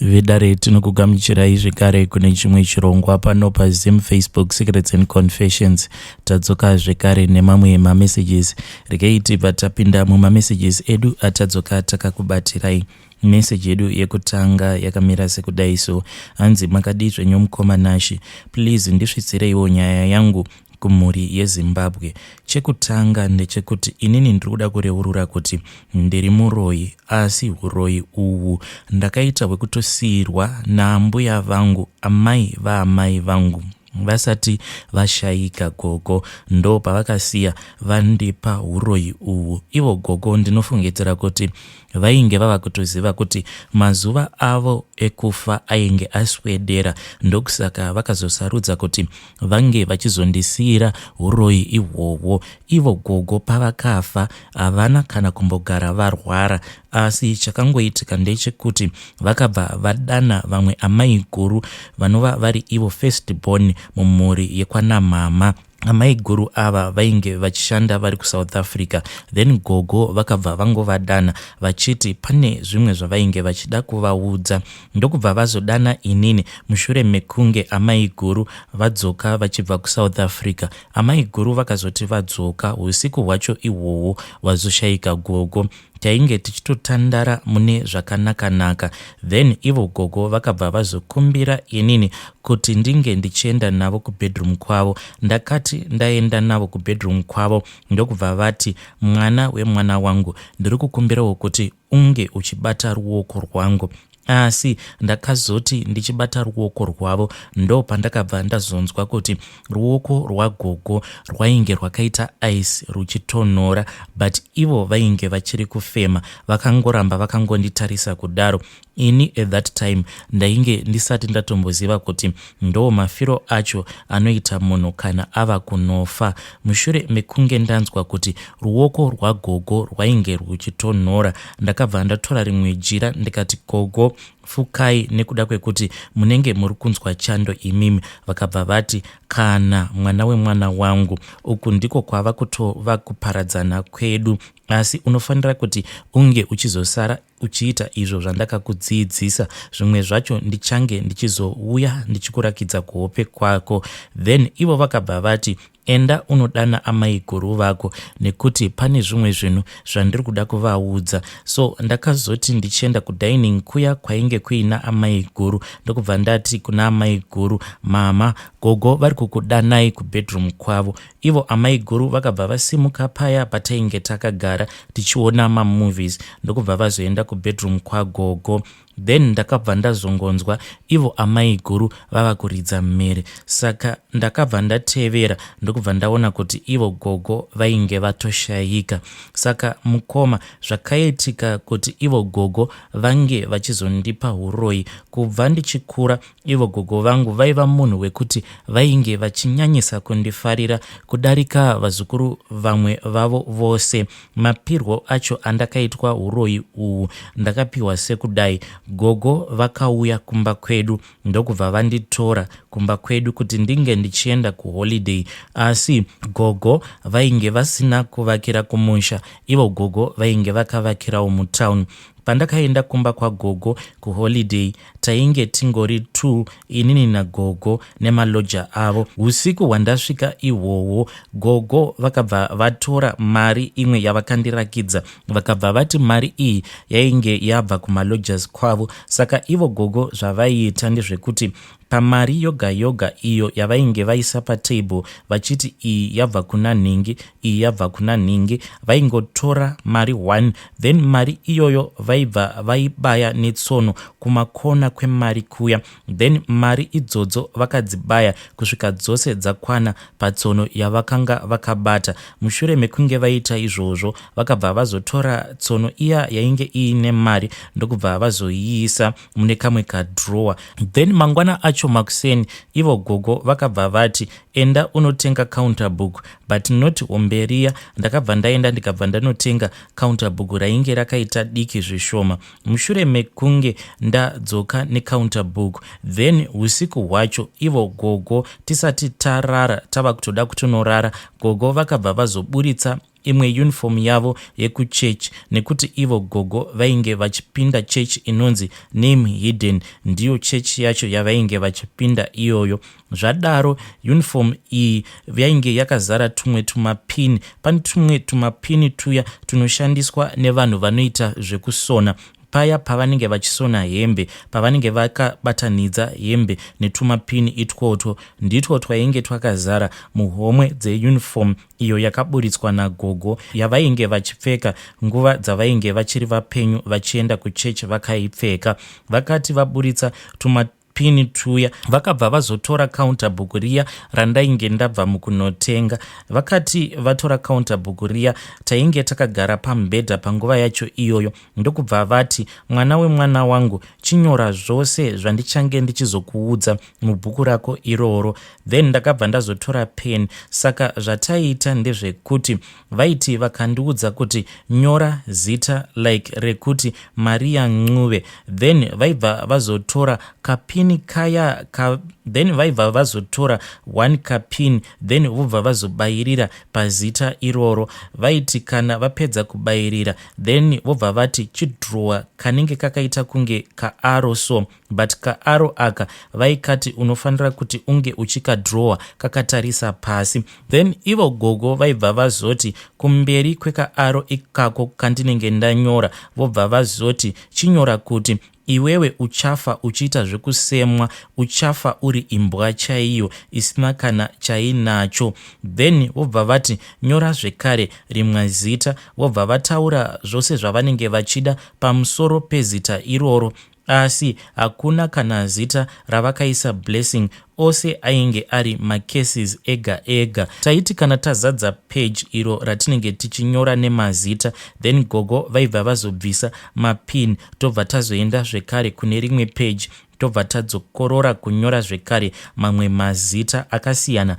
Vedare, tinokugamuchirai zvekare kune chimwe chirongwa pano paZim Facebook Secrets and Confessions. Tadzoka zvekare nemamwe mamessages. Regai tibva tapinda mumamessages edu atadzoka takakubatirai. Message yedu yekutanga yakamira sekudai so: hanzi, "Makadii zvenyu mukoma Nashi? Please ndisvitsireiwo nyaya yangu kumhuri yeZimbabwe. Chekutanga ndechekuti inini ndiri kuda kureurura kuti ndiri muroyi, asi uroyi uhu ndakaita hwekutosiyirwa naambuya vangu, amai vaamai vangu vasati vashayika. Gogo ndo pavakasiya vandipa uroyi uhu. Ivo gogo ndinofungidzira kuti vainge vava kutoziva kuti mazuva avo ekufa ainge aswedera, ndokusaka vakazosarudza kuti vange vachizondisiyira uroyi ihwohwo. Ivo gogo pavakafa havana kana kumbogara varwara, asi chakangoitika ndechekuti vakabva vadana vamwe amai guru vanova vari ivo first born mumhuri yekwanamama. Amai guru ava vainge vachishanda vari kuSouth Africa. Then gogo vakabva vangovadana vachiti pane zvimwe zvavainge vachida kuvaudza, ndokubva vazodana inini mushure mekunge amai guru vadzoka vachibva kuSouth Africa. Amai guru vakazoti vadzoka usiku hwacho ihwohwo vazoshayika gogo, tainge tichitotandara mune zvakanaka-naka. Then ivo gogo vakabva vazokumbira inini kuti ndinge ndichienda navo kubedroom kwavo. Ndakati ndaenda navo kubedroom kwavo, ndokubva vati, 'Mwana wemwana wangu, ndiri kukumbirawo kuti unge uchibata ruoko rwangu.' Asi ndakazoti ndichibata ruoko rwavo, ndo pandakabva ndazonzwa kuti ruoko rwagogo rwainge rwakaita ice, ruchitonhora, but ivo vainge vachiri kufema, vakangoramba vakangonditarisa kudaro. Ini at that time ndainge ndisati ndatomboziva kuti ndo mafiro acho anoita munhu kana ava kunofa. Mushure mekunge ndanzwa kuti ruoko rwagogo rwainge rwuchitonhora, ndakabva ndatora rimwe jira ndikati, 'Gogo, fukai nekuda kwekuti munenge muri kunzwa chando imimi.' Vakabva vati, 'Kana, mwana wemwana wangu, uku ndiko kwava kutova kuparadzana kwedu, asi unofanira kuti unge uchizosara uchiita izvo zvandakakudzidzisa. Zvimwe zvacho ndichange ndichizouya ndichikurakidza kuhope kwako.' Then ivo vakabva vati, 'Enda unodana amai guru vako nekuti pane zvimwe zvinhu zvandiri kuda kuvaudza.' So ndakazoti ndichienda kudining kuya kwainge kuina amai guru, ndokubva ndati kuna amai guru, 'Mama, gogo vari kukudanai kubedroom kwavo.' Ivo amai guru vakabva vasimuka paya patainge takagara tichiona mamovies, ndokubva vazoenda kubedroom kwagogo. Then ndakabva ndazongonzwa ivo amai guru vava kuridza mhere, saka ndakabva ndatevera, ndokubva ndaona kuti ivo gogo vainge vatoshayika. Saka mukoma, zvakaitika kuti ivo gogo vange vachizondipa uroyi kubva ndichikura, ivo gogo vangu vaiva munhu wekuti vainge vachinyanyisa kundifarira kudarika vazukuru vamwe vavo vose. Mapirwo acho andakaitwa uroyi uhu, ndakapiwa sekudai: gogo vakauya kumba kwedu, ndokubva vanditora kumba kwedu kuti ndinge ndichienda kuholiday. Asi gogo vainge vasina kuvakira kumusha, ivo gogo vainge vakavakirawo mutown. Pandakaenda kumba kwagogo kuholiday, tainge tingori two, inini nagogo nemaloja avo. Usiku hwandasvika ihwohwo, gogo vakabva vatora mari imwe yavakandirakidza, vakabva vati mari iyi yainge yabva kumalojas kwavo. Saka ivo gogo zvavaiita ndezvekuti pamari yoga yoga iyo yavainge vaisa patable, vachiti iyi yabva kuna nhingi, iyi yabva kuna nhingi, vaingotora mari 1, then mari iyoyo vaibva vaibaya netsono kumakona kwemari kuya. Then mari idzodzo vakadzibaya kusvika dzose dzakwana patsono yavakanga vakabata. Mushure mekunge vaita izvozvo, vakabva vazotora tsono iya yainge iine mari, ndokubva vazoiisa mune kamwe kadrawer. Then mangwana acho makuseni, ivo gogo vakabva vati, 'Enda unotenga counter book, but not hombe riya.' Ndakabva ndaenda, ndikabva ndanotenga counter book rainge rakaita diki zvishoma. Mushure mekunge ndadzoka necounter book, then usiku hwacho ivo gogo tisati tarara, tava kutoda kutonorara, gogo vakabva vazoburitsa imwe uniform yavo yekuchechi nekuti ivo gogo vainge vachipinda chechi inonzi Name Hidden, ndiyo chechi yacho yavainge vachipinda iyoyo. Zvadaro uniform iyi yainge yakazara tumwe tumapini. Pane tumwe tumapini tuya tunoshandiswa nevanhu vanoita zvekusona paya pavanenge vachisona hembe, pavanenge vakabatanidza hembe netumapini itwotwo, nditwo twainge twakazara muhomwe dzeuniform iyo yakaburitswa nagogo yavainge vachipfeka nguva dzavainge vachiri vapenyu vachienda kuchechi vakaipfeka. Vakati vaburitsa tumapini tuya, vakabva vazotora counter book riya randainge ndabva mukunotenga. Vakati vatora counter book riya, tainge takagara pamubhedha panguva yacho iyoyo, ndokubva vati, "Mwana wemwana wangu, chinyora zvose zvandichange ndichizokuudza mubhuku rako iroro." Then ndakabva ndazotora pen. Saka zvataiita ndezvekuti vaiti vakandiudza kuti nyora zita like rekuti Maria Ncube, then vaibva vazotora kapini kaya ka, then vaibva vazotora one kapini, then vobva vazobayirira pazita iroro. Vaiti kana vapedza kubayirira, then vobva vati chidhirowa kanenge kakaita kunge kaarrow so, but kaarrow aka vaikati unofanira kuti unge uchikadhirowa kakatarisa pasi. Then ivo gogo vaibva vazoti kumberi kwekaarrow ikako kandinenge ndanyora, vobva vazoti chinyora kuti, "Iwewe uchafa uchiita zvekusemwa, uchafa uri imbwa chaiyo isina kana chainacho." Then vobva vati nyora zvekare rimwe zita, vobva vataura zvose zvavanenge vachida pamusoro pezita iroro, asi hakuna kana zita ravakaisa blessing, ose ainge ari macurses ega ega. Taiti kana tazadza page iro ratinenge tichinyora nemazita, then gogo vaibva vazobvisa mapin, tobva tazoenda zvekare kune rimwe page, tobva tadzokorora kunyora zvekare mamwe mazita akasiyana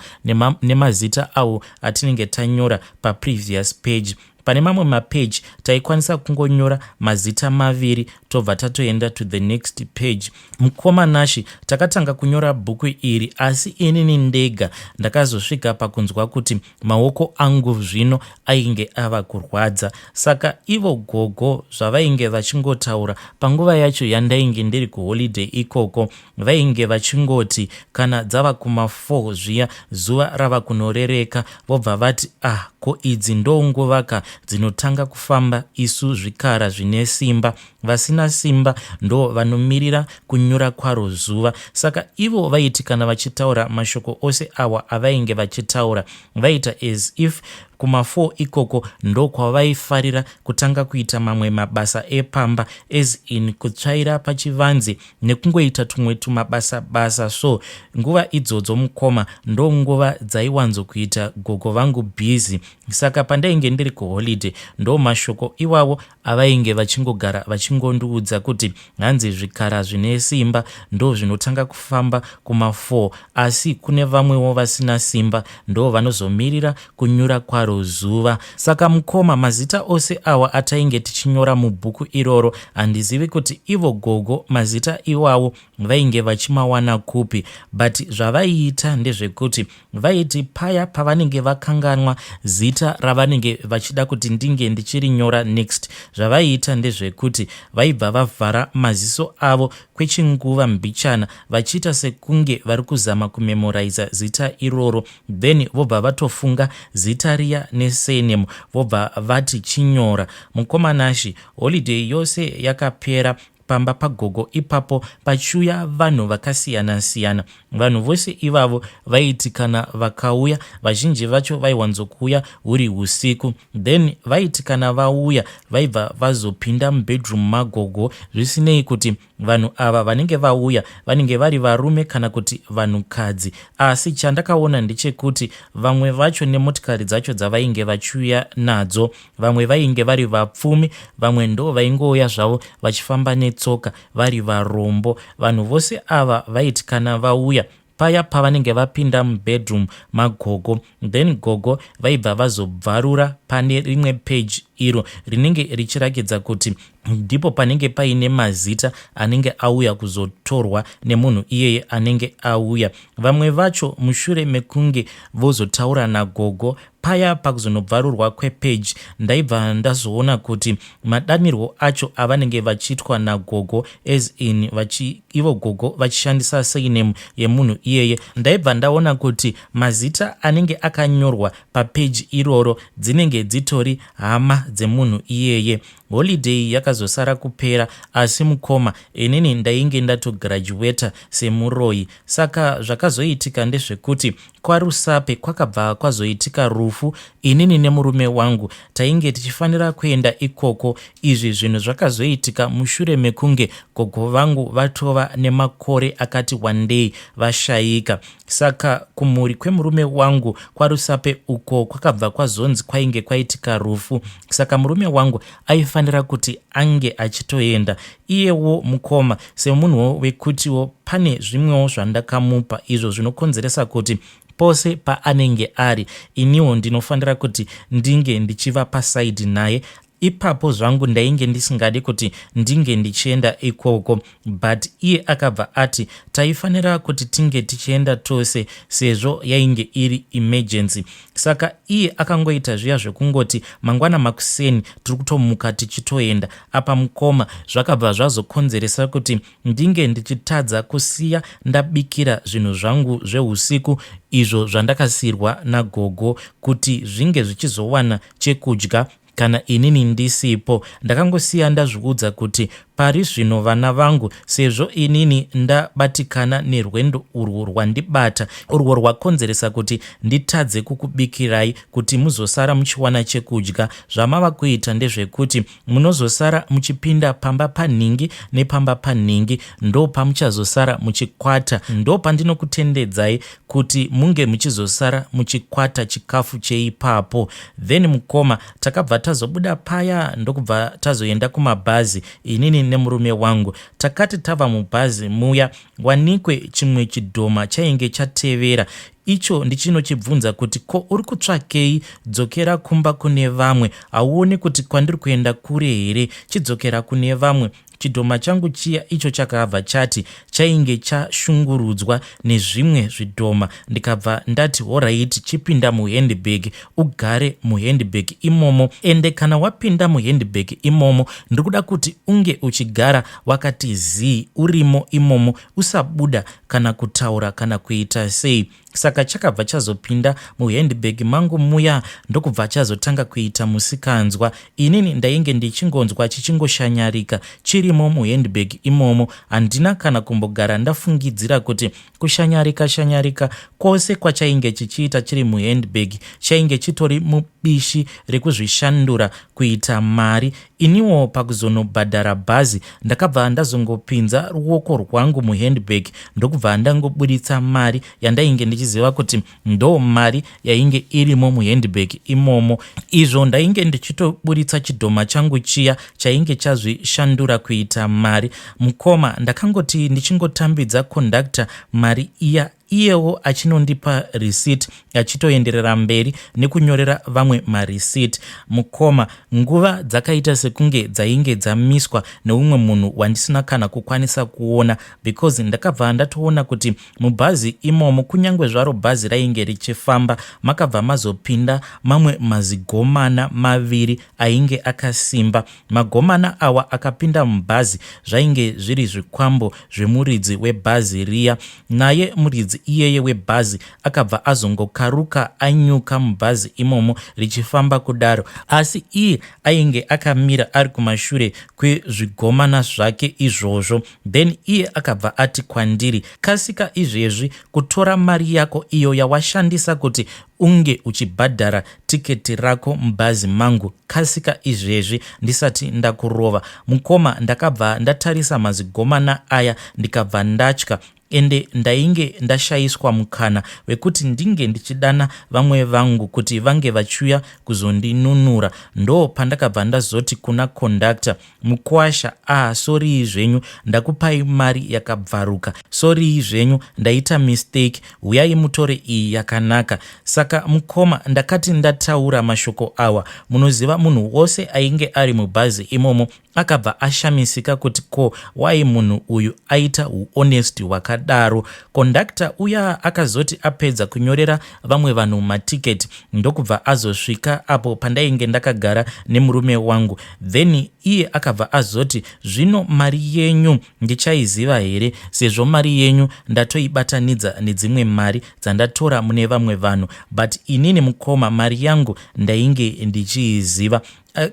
nemazita awo atinenge tanyora paprevious page. Pane mamwe mapeji taikwanisa kungonyora mazita maviri, tobva tatoenda to the next page. Mukoma Nashi, takatanga kunyora bhuku iri, asi inini ndega ndakazosvika pakunzwa kuti maoko angu zvino ainge ava kurwadza. Saka ivo gogo zvavainge vachingotaura panguva yacho yandainge ndiri kuholiday ikoko, vainge vachingoti kana dzava kuma4 zviya, zuva rava kunorereka, vobva vati, "Ah, ko idzi ndonguvaka dzinotanga kufamba isu zvikara zvine simba. Vasina simba ndo vanomirira kunyura kwaro zuva." Saka ivo vaiti kana vachitaura mashoko ose awa avainge vachitaura, vaita as if kuma4 ikoko ndokwavaifarira kutanga kuita mamwe mabasa epamba, as in kutsvaira pachivanze nekungoita tumwe tumabasa basa. So nguva idzodzo, mukoma, ndo nguva dzaiwanzokuita gogo vangu busy. Saka pandainge ndiri kuholiday, ndo mashoko iwawo avainge vachingogara vachingondiudza kuti hanzi zvikara zvine simba ndo zvinotanga kufamba kuma4, asi kune vamwewo vasina simba ndo vanozomirira kunyura kwaro zuva. Saka mukoma, mazita ose awa atainge tichinyora mubhuku iroro, handizivi kuti ivo gogo mazita iwawo vainge vachimawana kupi, but zvavaiita ndezvekuti vaiti paya pavanenge vakanganwa zita ravanenge vachida kuti ndinge ndichirinyora next, zvavaiita ndezvekuti vaibva vavhara maziso avo kwechinguva mbichana, vachiita sekunge vari kuzama kumemoraiza zita iroro, then vobva vatofunga zita riya nesurname, vobva vati chinyora. Mukoma Nashi, holiday yose yakapera pamba pagogo ipapo pachiuya vanhu vakasiyana-siyana. Vanhu vose ivavo vaiti kana vakauya, vazhinji vacho vaiwanzokuuya huri usiku, then vaiti kana vauya vaibva vazopinda mubedroom magogo, zvisinei kuti vanhu ava vanenge vauya vanenge vari varume kana kuti vanhukadzi. Asi chandakaona ndechekuti vamwe vacho nemotikari dzacho dzavainge vachiuya nadzo, vamwe vainge vari vapfumi, vamwe ndo vaingouya zvavo vachifamba netsoka vari varombo. Vanhu vose ava vaiti kana vauya, paya pavanenge vapinda mubedroom magogo, then gogo vaibva vazobvarura pane rimwe page. iro rinenge richirakidza kuti ndipo panenge paine mazita anenge auya kuzotorwa nemunhu iyeye anenge auya. Vamwe vacho mushure mekunge vozotaura nagogo paya pakuzonobvarurwa kwepeji, ndaibva ndazoona kuti madanirwo acho avanenge vachiitwa nagogo, as in vachi, ivo gogo vachishandisa surname yemunhu iyeye, ndaibva ndaona kuti mazita anenge akanyorwa papeji iroro dzinenge dzitori hama dzemunhu iyeye. Holiday yakazosara kupera, asi mukoma, inini ndainge ndatograduata semuroyi. Saka zvakazoitika ndezvekuti kwaRusape kwakabva kwazoitika rufu. Inini nemurume wangu tainge tichifanira kuenda ikoko. Izvi zvinhu zvakazoitika mushure mekunge gogo vangu vatova nemakore akati wandei vashaika. Saka kumhuri kwemurume wangu kwaRusape uko kwakabva kwazonzi kwainge kwaitika rufu, saka murume wangu aifanira kuti ange achitoenda iyewo. Mukoma, semunhuwo wekutiwo pane zvimwewo zvandakamupa izvo zvinokonzeresa kuti pose paanenge ari, iniwo ndinofanira kuti ndinge ndichiva pasaidi naye ipapo. Zvangu ndainge ndisingadi kuti ndinge ndichienda ikoko, but iye akabva ati taifanira kuti tinge tichienda tose sezvo yainge iri emergency. Saka iye akangoita zviya zvekungoti mangwana makuseni tiri kutomuka tichitoenda. Apa mukoma, zvakabva zvazokonzeresa kuti ndinge ndichitadza kusiya ndabikira zvinhu zvangu zveusiku izvo zvandakasiyirwa nagogo kuti zvinge zvichizowana chekudya kana inini ndisipo. Ndakangosiya ndazviudza kuti pari zvino vana vangu, sezvo inini ndabatikana nerwendo urwu rwandibata, urwo rwakonzeresa kuti nditadze kukubikirai kuti muzosara muchiwana chekudya, zvamava kuita ndezvekuti munozosara muchipinda pamba panhingi nepamba panhingi, ndo pamuchazosara muchikwata, ndo pandinokutendedzai kuti munge muchizosara muchikwata chikafu cheipapo. Then mukoma, takabva tazobuda paya ndokubva tazoenda kumabhazi, inini nemurume wangu. Takati tava mubhazi muya, wanikwe chimwe chidhoma chainge chatevera icho. Ndichinochibvunza kuti, "Ko uri kutsvakei? Dzokera kumba kune vamwe. Hauoni kuti kwandiri kuenda kure here? Chidzokera kune vamwe." Chidhoma changu chiya icho chakabva chati chainge chashungurudzwa nezvimwe zvidhoma. Ndikabva ndati, "Alright, chipinda muhandbag, ugare muhandbag imomo. Ende kana wapinda muhandbag imomo, ndiri kuda kuti unge uchigara wakati zii urimo imomo, usabuda kana kutaura kana kuita sei." Saka chakabva chazopinda muhandbag mangu muya, ndokubva chazotanga kuita musikanzwa. Inini ndainge ndichingonzwa chichingoshanyarika chirimo muhandbag imomo. Handina kana kumbogara ndafungidzira kuti kushanyarika shanyarika kwose kwachainge chichiita chiri muhandbag chainge chitori mubishi rekuzvishandura kuita mari. Iniwo pakuzonobhadhara bhazi, ndakabva ndazongopinza ruoko rwangu muhandbag, ndokubva ndangobuditsa mari yandainge ndichiziva kuti ndo mari yainge irimo muhandbag imomo. Izvo ndainge ndichitoburitsa chidhoma changu chiya chainge chazvishandura kuita mari. Mukoma, ndakangoti ndichingotambidza kondakta mari iya, iyewo achinondipa receipt, achitoenderera mberi nekunyorera vamwe mareceipt. Mukoma, nguva dzakaita sekunge dzainge dzamiswa neumwe munhu wandisina kana kukwanisa kuona, because ndakabva ndatoona kuti mubhazi imomo, kunyange zvaro bhazi rainge richifamba, makabva mazopinda mamwe mazigomana maviri ainge akasimba. Magomana awa akapinda mubhazi zvainge zviri zvikwambo zvemuridzi webhazi riya. Naye muridzi iyeye webhazi akabva azongokaruka anyuka mubhazi imomo richifamba kudaro, asi iye ainge akamira ari kumashure kwezvigomana zvake izvozvo. Then iye akabva ati kwandiri, "Kasika izvezvi kutora mari yako iyo yawashandisa kuti unge uchibhadhara tiketi rako mubhazi mangu. Kasika izvezvi ndisati ndakurova." Mukoma, ndakabva ndatarisa mazigomana aya, ndikabva ndatya. Ende ndainge ndashayiswa mukana wekuti ndinge ndichidana vamwe vangu kuti vange vachiuya kuzondinunura. Ndo pandakabva ndazoti kuna kondakta, "Mukwasha, ah, sorry zvenyu, ndakupai mari yakabvaruka. Sorry zvenyu, ndaita mistake. Uyai mutore iyi yakanaka." Saka Saka mukoma, ndakati ndataura mashoko awa, munoziva munhu wose ainge ari mubhazi imomo akabva ashamisika kuti ko wai munhu uyu aita huhonesty hwakadaro. Kondakta uya akazoti apedza kunyorera vamwe vanhu matiketi ndokubva azosvika apo pandainge ndakagara nemurume wangu. Then iye akabva azoti, zvino mari yenyu ndichaiziva here sezvo mari yenyu ndatoibatanidza nedzimwe mari dzandatora mune vamwe vanhu. But inini mukoma, mari yangu ndainge ndichiiziva.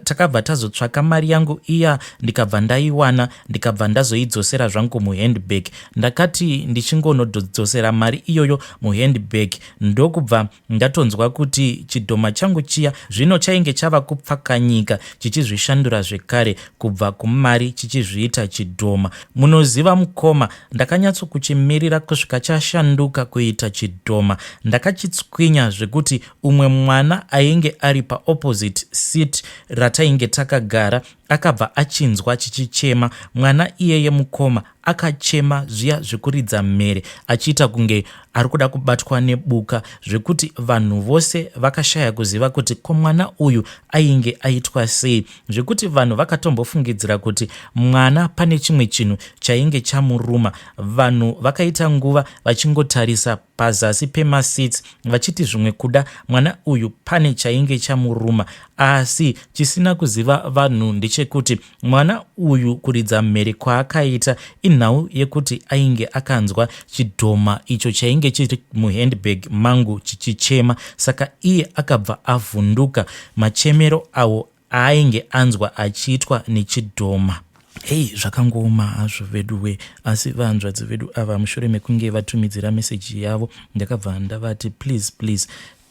Takabva tazotsvaka mari yangu iya, ndikabva ndaiwana, ndikabva ndazoidzosera zvangu muhandbag. Ndakati ndichingonodzosera mari iyoyo muhandbag, ndokubva ndatonzwa kuti chidhoma changu chiya zvino chainge chava kupfakanyika chichizvishandura zvekare kubva kumari chichizviita chidhoma. Munoziva mukoma, ndakanyatsokuchimirira kusvika chashanduka kuita chidhoma. Ndakachitswinya zvekuti umwe mwana ainge ari paopposite seat ratainge takagara akabva achinzwa chichichema. Mwana iyeye mukoma akachema zviya zvekuridza mhere achiita kunge ari kuda kubatwa nebuka, zvekuti vanhu vose vakashaya kuziva kuti ko mwana uyu ainge aitwa sei, zvekuti vanhu vakatombofungidzira kuti mwana pane chimwe chinhu chainge chamuruma. Vanhu vakaita nguva vachingotarisa pazasi pemaseats vachiti zvimwe kuda mwana uyu pane chainge chamuruma. Asi chisina kuziva vanhu ndechekuti mwana uyu kuridza mhere kwaakaita inhau yekuti ainge akanzwa chidhoma icho chainge chiri muhandbag mangu chichichema, saka iye akabva avhunduka machemero awo aainge anzwa achiitwa nechidhoma. Hei, zvakangooma hazvo veduwe. Asi vahanzvadzi vedu ava, mushure mekunge vatumidzira meseji yavo, ndakabva ndavati please please,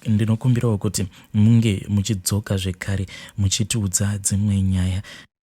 ndinokumbirawo kuti munge muchidzoka zvekare muchitiudza dzimwe nyaya.